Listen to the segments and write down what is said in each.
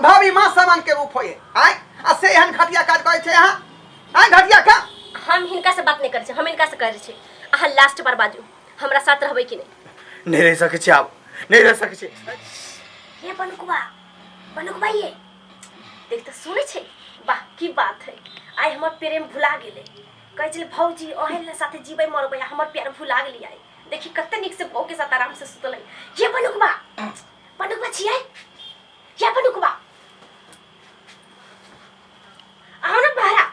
भाभी माँ समान के रूप होय आय आ से एहन घटिया काज करै छै अहाँ आय घटिया का। हम हिनका से बात नहीं करै छी, हम हिनका से करै छी। अहाँ लास्ट बार बाजू, हमरा साथ रहबै कि नहीं? नहीं रह सकै छी, आब नहीं रह सकै छी। ये बनुकवा, बनुकवा, ये देख तऽ सुनै छै। वाह की बात है, आइ हमर प्रेम भुला गेलै। कहै छलै भौजी अहें ने साथे जीबै मरबै, आ हमर प्यार भुला गेलै आइ। देखी कते नीक से बहू के साथ आराम से सुतलै। ये बनुकवा, बनुकवा छियै, ये बनुकवा, आओ ना बहरा।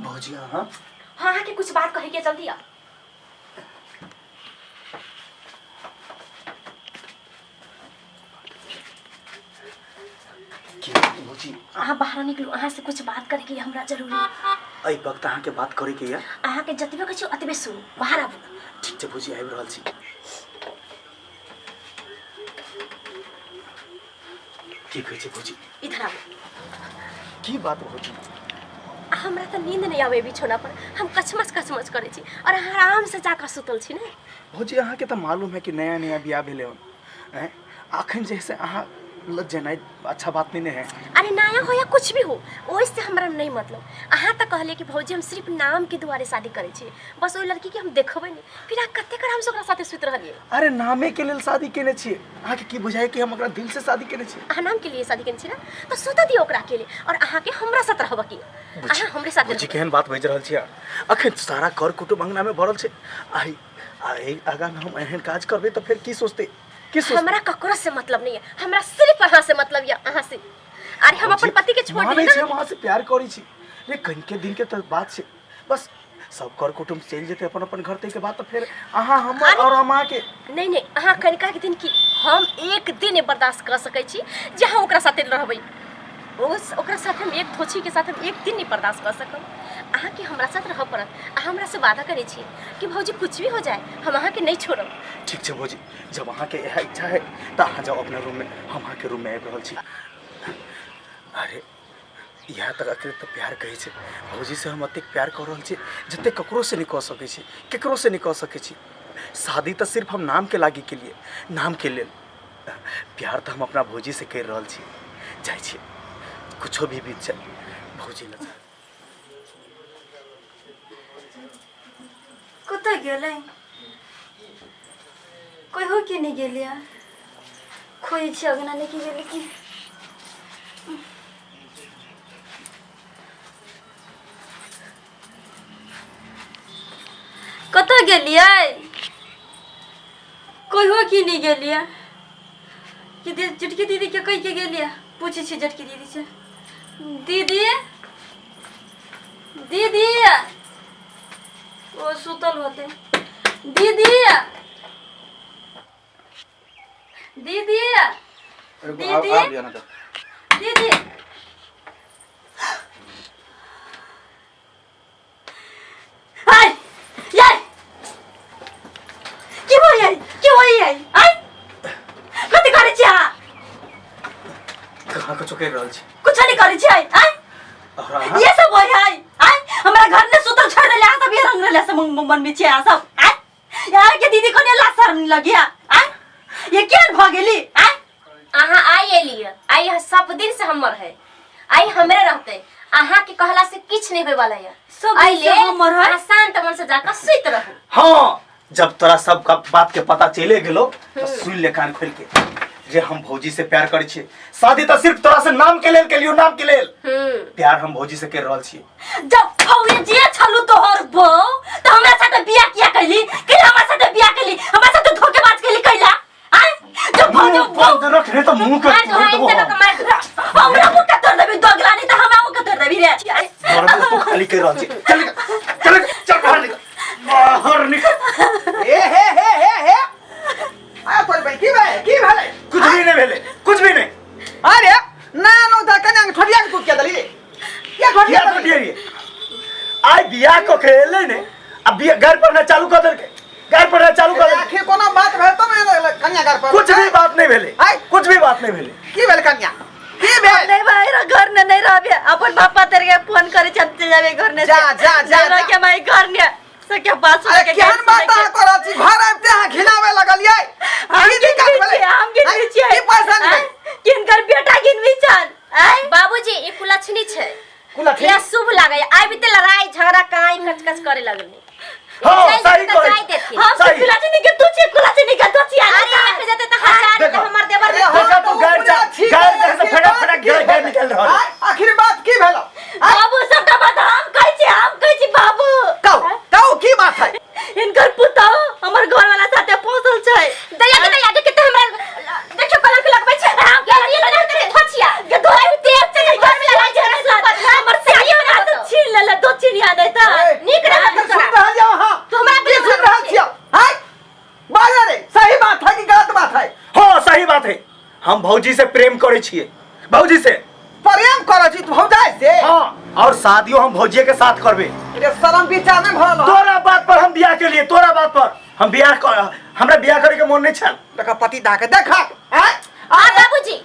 भौजी अहाँ? हाँ, अहाँके कुछ बात कहै के, जल्दी आओ। की भौजी? अहाँ बाहर निकलू, अहाँ से कुछ बात करे के हमरा जरूरी है। एहि वक्त अहाँके बात करे के यऽ? अहाँके जतबे कहै छी ओतबे सुनू, बाहर आबू। ठीक छै भौजी, आबि रहल छी। की कहै छै भौजी? इधर आबू। की बात भौजी? हमरा तऽ नींद नहीं आवे बिछौना पर, हम कछमछ कछमछ करै छी और अहाँ आराम से जाकऽ सुतल छी ने। भौजी अहाँके तऽ मालूम है कि नया नया बियाह भेलै हन, आँय अखन जे है से अहाँ लग जेनाइ अच्छा बात नहीं ने है। अरे नया हो या कुछ भी हो, ओहिसे हमरा नहीं मतलब। अहाँ तऽ कहलियै कि भौजी हम सिर्फ नाम के दुआरे शादी करै छी, बस ओहि लड़की के हम देखबै नहीं, फिर अहाँ कतेक आराम से ओकरा साथे सुति रहलियै? अरे नामे के लेल शादी केने छियै, अहाँके की बुझाइ कि हम ओकरा दिल से शादी केने छियै? अहाँ नाम के लिए शादी केने छी ना, तऽ सुतऽ दियौ ओकरा अकेले और अहाँके हमरा साथ रहबऽ की, अहाँ हमरे साथ भौजी केहन बात बाजि रहल छियै? अखन सारा कर कुटुम्ब अंगना में भरल छै, आइ आइ आगाँ में हम एहन काज करबै तऽ फेर की सोचतै, की सोचतै? हमरा ककरो से मतलब नहीं है, हमरा सिर्फ अहाँ से मतलब यऽ, अहाँ से। अरे हम अपन पति के छोड़ मानै दियै छी ना। हम अहाँ से प्यार करै छी रे, कनिके दिन के तऽ बात छै, बस सब कर कुटुम्ब चलि जेतै अपन अपन घर, ताहिके बाद तऽ फेर अहाँ हमर अरे और हम अहाँके। नहीं नहीं, अहाँ कनिका के दिन की, हम एक दिन बर्दाश्त कर सकै छी जे अहाँ ओकरा साथे रहबै। ओकरा साथ हम एक धोछी के साथ हम एक दिन नहीं बर्दाश्त कर सकब। अहाँके हमरा साथ रहऽ पड़त। अहाँ हमरा से वादा करै छी कि भौजी कुछ भी हो जाए हम अहाँके नहीं छोड़ब। ठीक छै भौजी, जब अहाँके इएह इच्छा है तऽ अहाँ जाउ अपना रूममे, हम अहाँके रूममे आबि रहल छी। अरे इएह तऽ अकेले तऽ प्यार कहै छै। भौजीसँ हम एतेक प्यार कऽ रहल छी जतेक ककरोसँ नहि कऽ सकै छी, ककरोसँ नहि कऽ सकै छी। शादी तऽ सिर्फ हम नामके लागी केलियै, नामके लेल। प्यार तऽ हम अपना भौजीसँ करि रहल छी। जाइ छी, कुछो भी बीत जाए भौजी लग। कतऽ गेलै? कहियो के नहि गेलियै, खोजै छियै अगना लेके गेलै की? कतऽ गेलियै? कहियो की नहि गेलियै कि जेठकी दीदी के कहि के गेलियै? पूछै छियै जेठकी दीदी से। दीदी, दीदी, ओ सुतल होते। दीदी, दीदी, दीदी, दीदी, हाय यार, की भऽ गेल? की भऽ गेल? आय कथी करै छी अहाँ? कहाँ कुछो करि रहल छी? कुछो नहीं करै छी। आय आय और अहाँ? ये सब होय है? आय हमरा घर ने सुतल छोड़ देले अहाँ सब, ये रंग रहले सब मन में छी अहाँ सब। आय यहाँ के दीदी कोने ला शर्म लगिया? आय ये केहन भऽ गेली? आय अहाँ आइ एलियै, आइ यहाँ सब दिन से हमर है, आइ हमरे रहते। अहाँ के कहला से किछ नहीं होय वाला है। सब आइ दिन से ले हमर है। अहाँ शांत मन से जाकर सुति रहू। हाँ, जब तोरा सब का बात के पता चले गेलो तो सुन ले कान खोल के, जे हम भौजी से प्यार करै छियै। शादी तऽ सिर्फ तोरा से नाम के लेल केलियो, नाम के लेल। प्यार हम भौजी से कर रहल छियै। जब भौजी जे छलू तोहर बहू तऽ हमरा साथे बियाह किया कैली? कि हमरा साथे बियाह कैली, हमरा साथे धोखेबाज कैली कैला? आय जब भौजी मुंह बंद रख रे, तो मुंह के मार तोड़ दो, देबो एक हम। जगह मार दो। हमरा मुंह के तोड़ देबी दोगला, नहीं तऽ हमरा मुंह के तोड़ देबी रे। तोरा मुंह तो खाली कर रहल छी। चल निकल, चल निकल, चल बाहर निकल, बाहर निकल। ए हे हे हे हे, आ तोर भाई की भेलै, की भेलै? कुछ भी नहीं भेले, कुछ भी नहीं। अरे ना नो दा कन्या के ठोटिया के तू किया दली या ठोटिया किया दली? ठोटिया? आइ बियाह क के एलै ने, आ बियाह घर पर ना चालू कर देलकै, घर पर ना चालू कर देलकै। आखिर कोनो बात भेल तो ने कन्या घर पर? कुछ भी बात नहीं भेले, आइ। कुछ भी बात नहीं भेले। की भेल कन्या, की भेल? नहीं भाई रे, घर ने नहीं रहबे। अपन पापा तेरे के फोन करे चलते जाबे घर ने। जा, जा, जा, नहीं रह जा। के माई घर ने सके पास अरे केहन बात अहाँ कऽ रहल छी? घर आबिते अहाँ घिनावे लगलियै। हम की दिक्कत गिनबी भेलै? छियै, हम गिनबी आँय, छियै। की परेशानी आँय, भेल? किनकर बेटा गिनबी छन? हम भौजी से प्रेम करै छियै, भौजी से प्रेम करै छी तू भौजाई से? हाँ, और शादियो हम भौजिए के साथ करबे। रे शरम विचार नहीं भरल हौ। तोरा बात पर हम बियाह के लिए, तोरा बात पर हम बियाह कर, हमरा बियाह करे के मन नहीं छल। देखा पति दा के देखा हैं? आ बाबूजी,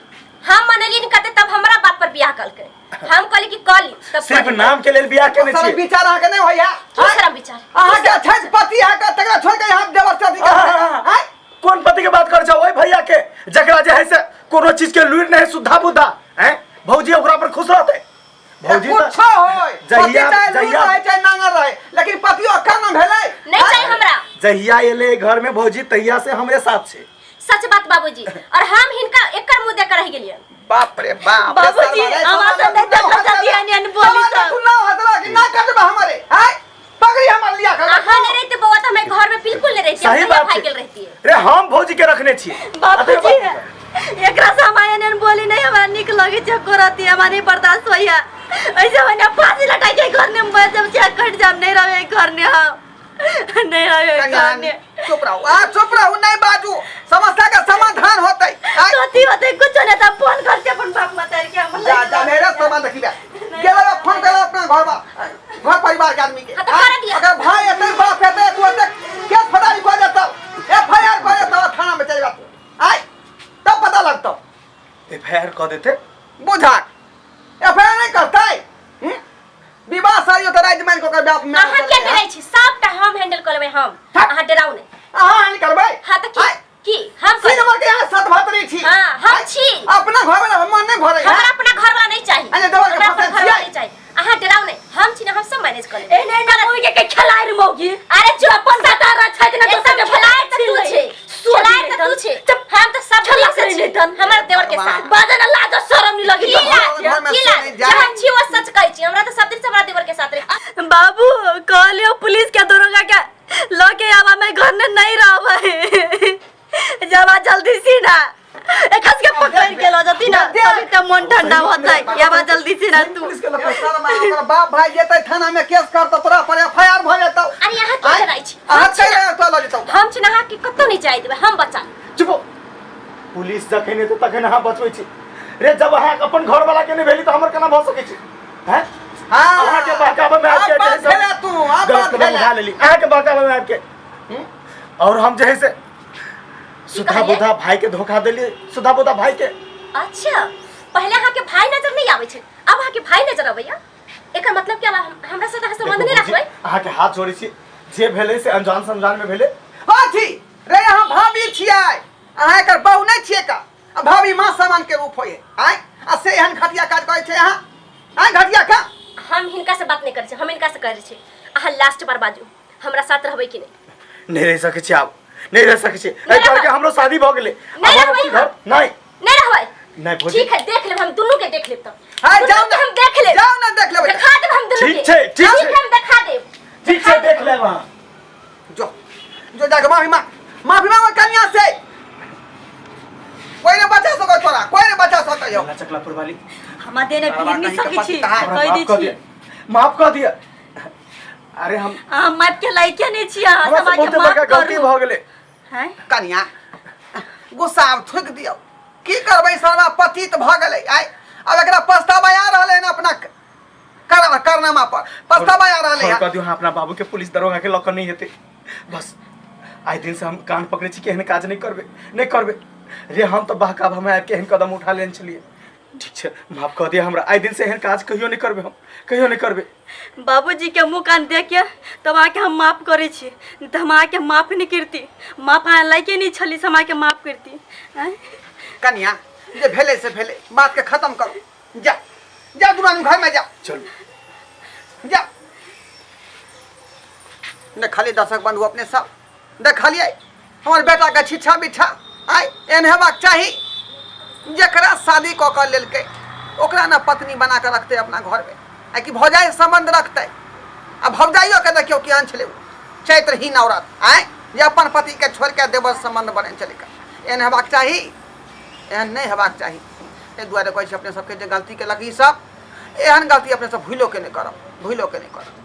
हम मनलिन कते तब हमरा बाप पर बियाह कलकै। हम कहली कि कली तब सिर्फ कली। नाम के लेल बियाह केने शरम छियै। विचार अहाँके नहीं होइया? की शरम विचार? अहाँके छै पति अहाँके, तकरा छोड़ के यहाँ देवर से अधिकार आहा। हैं? कोन पति के बात कर छौ? ओहि भैया के जकरा जे है से कोनो चीज के लुरि नहीं, सुधा बुधा हैं, भौजी ओकरा पर खुश रहते। भौजी त- कुछो होय, पति जहिया चाहे लूर जहिया रहे चाहे नांगर रहे, लेकिन पतियो अक्का न भेलै। नहीं चाहिए हमरा। जहिया एले घर में भौजी तहिया से हमरे साथ छे। सच बात बाबूजी, और हम हिनका एकर मुंह देख रह गेलिए। बाप रे बाप। बाबूजी, हमरा से नहीं देखल जाती है, नियन बोली सब। तू ना हसला कि ना कटबा हमारे हैं, पगड़ी हमर लिया कर। अहाँ नहीं रहते बउआ तो हमें घर में बिल्कुल नहीं रहती। सही बात भाई छै। गेल रहती है। रे हम भौजी के रखने छियै। बाबूजी, एकरा से हम एहन बोली नहीं, हमरा नीक लगे छै करती, हमरा नहीं बर्दाश्त होइया। ऐसे मने फांसी लटाई के घर में मर जब चाहे कट जाम, नहीं रहे घर में, हम नहीं रहे घर में। चुप रहो, आ चुप रहो, नहीं बाजू, समस्या का समाधान होतै। कथी होतै? कुछ नहीं त फोन करते अपन बाप माता के हम। जा जा मेरा सामान रखी बे गेला, फोन कर अपना घर बा घर परिवार के आदमी के। हाँ, तो कर दिया। अगर भाई एते बाप एते तू एते केस फटारी खो जेतौ, एफआईआर कर जेतौ, थाना में चल जातौ, आय तब पता लगतौ। एफआईआर कऽ देते। बुझा एफआईआर नहीं करतै। हम्म? विवाह शादी तो राज मान के ओकर बाप में अहाँ किया डराइ छी? सबटा हम हैंडल कऽ लेबै हम। हट। अहाँ डराउ नहि। अहाँ हैंडल करबै? हाँ तऽ की आय, की हम तीन करबै। नंबर के यहाँ सत भतरी छी। हाँ, हम आय, छी। अपना घर वाला मन नहीं भरे। हमरा अपना घर वाला नहीं चाही। अरे देवर के हमरा अपना फसल घर वाला छियै। नहीं चाही। अहाँ डराउ नहि, हम छी ना, हम सब मैनेज कऽ लेबै। ए नहीं ना मौगी के खेलाय रे मौगी। अरे चुप, अपन बेटा रह छै ना दोसर एकदम के खेलाय तऽ तू छे, खेलाय तऽ तू छे। हम तऽ सब खेला नीक से करी छी नहि तन। हमरा देवर के साथ। बाजन लाज शरम नहीं लगी की तो। लाज, घर में की से लाज? नहीं जाए। जहाँ छी वो सच कहै छी, हमरा तऽ सब दिन से हमरा देवर के साथ रहे। बाबू कहलियो पुलिस के दरोगा के लके आवा, मैं घर में नहीं रहबै, जब आ जल्दी सी ना एकस के पकड़ के ल जती ना तभी त मन ठंडा होतै। आवा जल्दी सी ना तू। पुलिस के लऽ शर्म आ, ओकर बाप भाई जेतै थाना में केस करतौ, तोरा पर एफआईआर भऽ जेतौ। अरे अहाँ की डराइ छी? अहाँ हम छी चलि ना। आउ तऽ लऽ जेतौ। हम छी ना, अहाँके कतौ नहि जाय देबै, हम बचा लेब। चुप हो। पुलिस जखन एतै तखन अहाँ बचबै छी। रे जब अहाँ अपन घर वाला के नहि भेली तऽ हमर केना भऽ सकै छै हैं? हाँ। अहाँके बहकावे में आबि आब के बात जे है से भेलै तू, आब गलत बात कदम भेलै। उठा लेली अहाँके बहकावे में आबि के। हम्म? और हम जे है से सुधा कहलियै? बुधा भाई के धोखा देलियै, सुधा बुधा भाई के। अच्छा, पहले अहाँके भाई नजर नहीं आबै छै, अब अहाँके भाई नजर अबैया, एकर मतलब कि आब हमरा साथ अहाँ संबंध नहीं देखू भौजी, रखबै? अहाँके हाथ जोड़ै छी, जे भेलै से अनजान संजान में भेलै। कथी रे, अहाँ भाभी छियै, अहाँ एकर बहु नहीं छियै का? आ भाभी माँ सामान के रूप होइए आय, आ से एहन घटिया काज करै छै अहाँ, आय घटिया का। हम हिनका से बात नहीं करै छी, हम हिनका से करै छी। अहाँ लास्ट बार बाजू, हमरा साथ रहबै कि नहीं? नहीं रह सकै छी, आब नहीं रह सकै छी। नहीं एहि घर के रहबै। हमरो शादी भऽ गेलै। नहीं आब हम रहबै अपन घर नहीं नहीं रहबै। नहीं भौजी। ठीक है, देख लेब हम दुनू के, देख लेब तब। हाय, दुनू जाउ के ना। हम देख लेब। जाउ ना, देख लेबै। देखा देब हम दुनू ठीक के। छै, ठीक ठीक छै। है, हम देखा देब। ठीक छै, देख लेब अहाँ। जो जो जाके माफी मांग, माफी मांग ओइ कन्या से। कोई नहीं बचा सको तोरा, कोई नहीं बचा सको यो। चकला चकलापुर वाली हमरा देने बाबा भीड़ नहीं कहीं के सकै छी। पति कहाँ है? हमरा कहि दै माफ कऽ छी। दिअ, माफ कऽ दिअ। अरे हम अहाँ माफ के लायके नहीं छी, अहाँ हमरा से समाज के बहुते माफ बड़का गलती करू। भऽ गेलै। हैं? कन्या, गुस्सा आब थुकि दियौ, की करबै, सरवा पतित भऽ गेलै। आइ आब एकरा पछतावा आ रहलै हन, अपना करनामा पर पछतावा आ रहलै फोन हन। कऽ दियौ अहाँ अपना बाबू के, पुलिस दरोगा के लऽ कऽ नहि हेतै। बस आइ दिन से हम कान पकड़ै छी कि एहन काज नहि करबै, नहि करबै। रे हम तऽ बहकावा में आबि के एहन कदम उठा लेने छलियै। ठीक छै, माफ कऽ दिअ हमरा, आइ दिन से एहन काज कहियो नहि करबै, हम कहियो नहि करबै। बाबूजी के मुँह कान देख के तब अहाँके हम माफ करै छी, नहि तऽ हम अहाँके माफ नहि करती। माफ अहाँ लायके नहि छली से हम अहाँके माफ करती। आँय? कन्या, जे भेलै से भेलै, बात के खत्म करू। जा जा दुनू आदमी घर में जा। चलू जा। देखलियै दर्शक बंधु अपने सब, देखलियै हमर बेटा के छिछा बिछा। आइ एहन हेबाक चाही, जकरा शादी कऽ कऽ लेलकै ओकरा ने पत्नी बना कऽ रखतै अपना घरमे, आ कि भौजाइ सम्बन्ध रखतै। आ भौजाइयोके देखियौ केहन छलै ओ चैत्रहीन औरत, आँय, जे अपन पतिके छोड़ि कऽ देवर सम्बन्ध बनेने छलै। एहन हेबाक चाही? एहन नहि हेबाक चाही। ताहि दुआरे कहै छी अपने सबके, जे गलती केलक ई सब, एहन गलती अपने सब भूलो के नहि करब, भूलो के नहि करब।